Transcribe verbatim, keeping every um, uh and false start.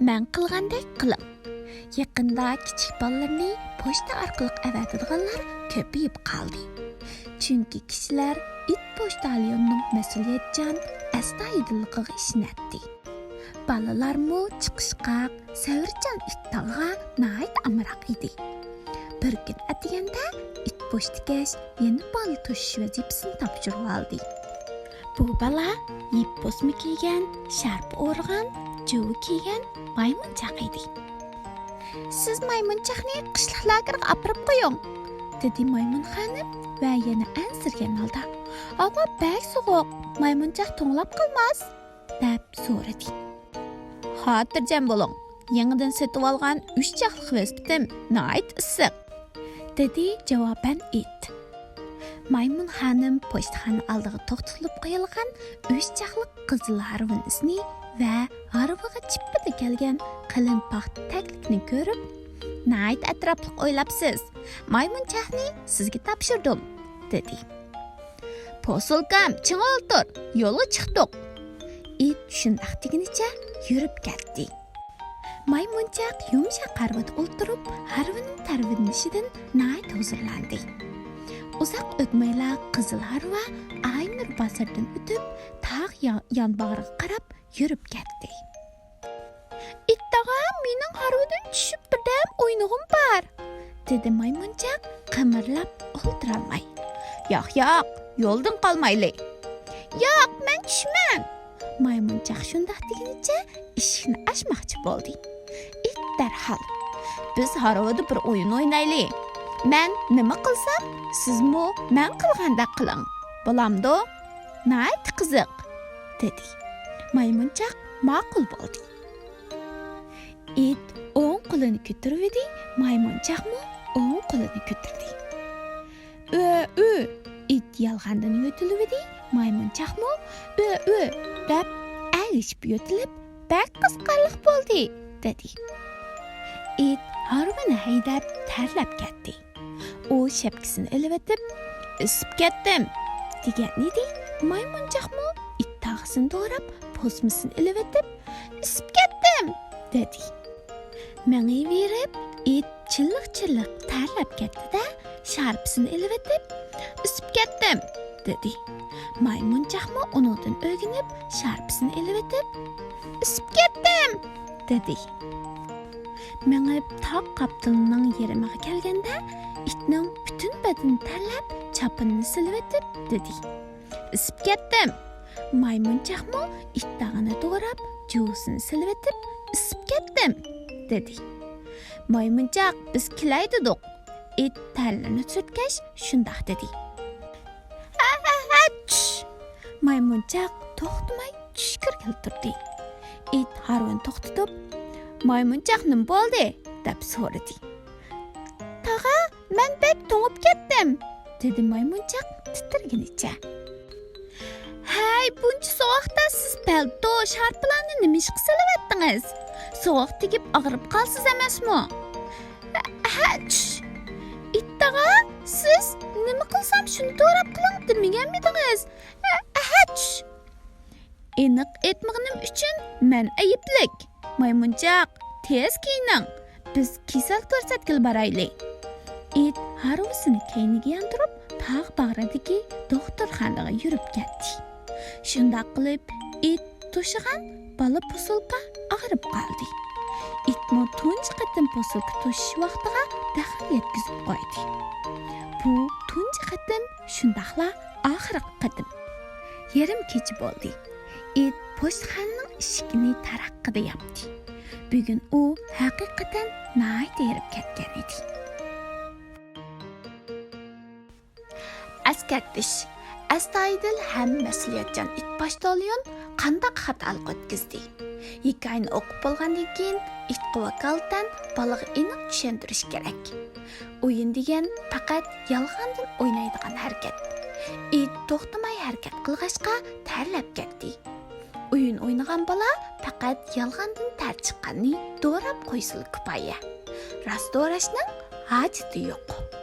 مەن قىلغاندەك قىلىڭ. يېقىندا كىچىك بالىلىرىنى پوچتا ئارقىلىق ئەۋەتىدىغانلار كۆپىيىپ قالدى. چۈنكى كىشىلەر ئىت پوچتاليوننىڭ مەسئۇلىيەتچان، ئەستايىدىللىقىغا ئىشىنەتتى. بالىلارمۇ چىقىشقاق، سەۋرچان ئىت تاغىغا ناھايىتى ئامراق ئىدى. بىر كۈن ئەتىگەندە ئىت پوچتىكەش يەنە بالا توشۇش ۋەزىپىسىنى تاپشۇرۇۋالدى. بۇ بالا يىپ پوسما كىيگەن، شارپا ئورىغان، جۇۋا كىيگەن مايمۇنچاق ئىدى. «سىز مايمۇنچاقنى قىشلىق لاگېرغا ئاپىرىپ قويۇڭ»، دېدى مايمۇن خانىم ۋە يەنە ئەنسىرىگەن ھالدا، «ھاۋا بەك سوغۇق، مايمۇنچاق توڭلاپ قالماس؟» دەپ سورىدى. «خاتىرجەم بولۇڭ، يېڭىدىن سېتىۋالغان ئۈچ چاقلىق ۋېلىسىپىتىم ناھايىتى ئىسسىق»، دېدى جاۋابەن ئىت. مايمۇن خانىم پوچتىخانا ئالدىغا توختىتىلىپ قويۇلغان ئۈچ چاقلىق قىزىل ھارۋىنى ۋە ھارۋىغا چىپپىدە كەلگەن قېلىن پاختا تەگلىكنى كۆرۈپ، «ناھايىتى ئەتراپلىق ئويلاپسىز، مايمۇنچاقنى سىزگە تاپشۇردۇم»، دېدى. «پوسۇلكام، چىڭ ئولتۇر، يولغا چىقتۇق»، ئىت شۇنداق دېگىنىچە يۈرۈپ كەتتى. مايمۇنچاق يۇمشاق ھارۋىدا ئولتۇرۇپ، ھارۋىنىڭ تەرۋىنلىشىدىن ناھايىتى ھۇزۇرلاندى. ئۇزاق ئۆتمەيلا قىزىل ھارۋا ئاينۇر بازىرىدىن ئۆتۈپ، تاغ يا-، يانباغرىغا قاراپ يۈرۈپ كەتتى. «ئىت تاغا، مېنىڭ ھارۋىدىن چۈشۈپ بىردەم ئوينىغۇم بار»، دېدى مايمۇنچاق قىمىرلاپ ئولتۇرالماي. «ياق، ياق، يولدىن قالمايلى.» «ياق، مەن چۈشىمەن.» مايمۇنچاق شۇنداق دېگىنىچە ئىشىكنى ئاچماقچى بولدى. ئىت دەرھال، «بىز ھارۋىدا بىر ئويۇن ئوينايلى. مەن نېمە قىلسام، سىزمۇ مەن قىلغاندەك قىلىڭ. بولامدۇ؟ ناھايىتى قىزىق»، دېدى. مايمۇنچاق ماقۇل بولدى. ئىت ئوڭ قولىنى كۆتۈرۈۋىدى، مايمۇنچاقمۇ ئوڭ قولىنى كۆتۈردى. «ئۆ، ئۆ!» ئىت يالغاندىن يۆتىلىۋىدى، مايمۇنچاقمۇ «ئۆ، ئۆ!» دەپ ئەگىشىپ يۆتىلىپ، «بەك قىزىقارلىق بولدى»، دېدى. ئىت ھارۋىنى ھەيدەپ تەرلەپ كەتتى. ئۇ شەپكىسىنى ئېلىۋېتىپ، «ئىسسىپ كەتتىم» دېگەنىدى. مايمۇنچاقمۇ ئىت تاغىسىنى دوراپ، پوسمىسىنى ئېلىۋېتىپ، «ئىسسىپ كەتتىم» دېدى. مېڭىۋېرىپ، ئىت چىللىق-چىللىق تەرلەپ كەتتى-دە، شارپىسىنى ئېلىۋېتىپ، «ئىسسىپ كەتتىم» دېدى. مايمۇنچاقمۇ ئۇنىڭدىن ئۆگىنىپ، شارپىسىنى ئېلىۋېتىپ، «ئىسسىپ كەتتىم» دېدى. مېڭىپ تاغ قاپتىلىنىڭ يېرىمىغا كەلگەندە، ئىتنىڭ پۈتۈن بەدىنى تەرلەپ، چاپىنىنى سېلىۋېتىپ دېدى: «ئىسسىپ كەتتىم!» مايمۇنچاقمۇ ئىت تاغىنى دوراپ، جۇۋىسىنى سېلىۋېتىپ، «ئىسسىپ كەتتىم!» دېدى. «مايمۇنچاق، بىز كېلەي دېدۇق.» ئىت تەرلىرىنى سۈرتكەچ، شۇنداق دېدى. «ھە، ھە، ھە، چۈش!» مايمۇنچاق توختىماي چۈشكۈرگىلى تۇردى. ئىت ھارۋىنى توختىتىپ، «مايمۇنچاق، نېمە بولدى؟» دەپ سورىدى. «تاغا، مەن بەك توڭۇپ كەتتىم!» دېدى مايمۇنچاق تىترىگىنىچە. «ھەي، بۇنچە سوغۇقتا سىز پەلتو، شارپىلارنى نېمىشقا سېلىۋەتتىڭىز؟ سوغۇق تېگىپ ئاغرىپ قالىسىز ئەمەسمۇ؟» «ھە، چۈش!» «ئىت تاغا، سىز نېمە قىلسام شۇنى دوراپ قىلىڭ دېمىگەنمىدىڭىز؟ ھە، ھە، چۈش!» «ئېنىق ئېيتمىغىنىم ئۈچۈن مەن ئەيىبلىك. مايمۇنچاق، تېز كىيىنىڭ، بىز كېسەل كۆرسەتكىلى بارايلى.» ئىت ھارۋىسىنى كەينىگە ياندۇرۇپ، تاغ باغرىدىكى دوختۇرخانىغا يۈرۈپ كەتتى. شۇنداق قىلىپ، ئىت توشۇغان بالا پوسۇلكا ئاغرىپ قالدى. ئىتمۇ تۇنجى قېتىم پوسۇلكا توشۇش ۋاقتىغا دەخلى يەتكۈزۈپ قويدى. بۇ تۇنجى قېتىم، شۇنداقلا ئاخىرقى قېتىم. يېرىم كېچە بولدى. ئىت پوچتىخانىنىڭ ئىشىكىنى تاراققىدە ياپتى. بۈگۈن ئۇ ھەقىقەتەن ناھايىتى ھېرىپ كەتكەن ئىدى. ئەسكەرتىش: ئەستايىدىل ھەم مەسئۇلىيەتچان ئىت پوچتاليون قانداق خاتالىق ئۆتكۈزدى؟ ھېكايىنى ئوقۇپ بولغاندىن كېيىن، ئىتقا ۋاكالىتەن بالىغا ئېنىق چۈشەندۈرۈش كېرەك. ئويۇن دېگەن پەقەت يالغاندىن ئوينايدىغان ھەرىكەت. ئىت توختىماي ھەرىكەت قىلغاچقا، تەرلەپ كەتتى. ئويۇن ئوينىغان بالا پەقەت يالغاندىن تەر چىققاننى دوراپ قويسىلا كۇپايە. راست دوراشنىڭ ھاجىتى يوق.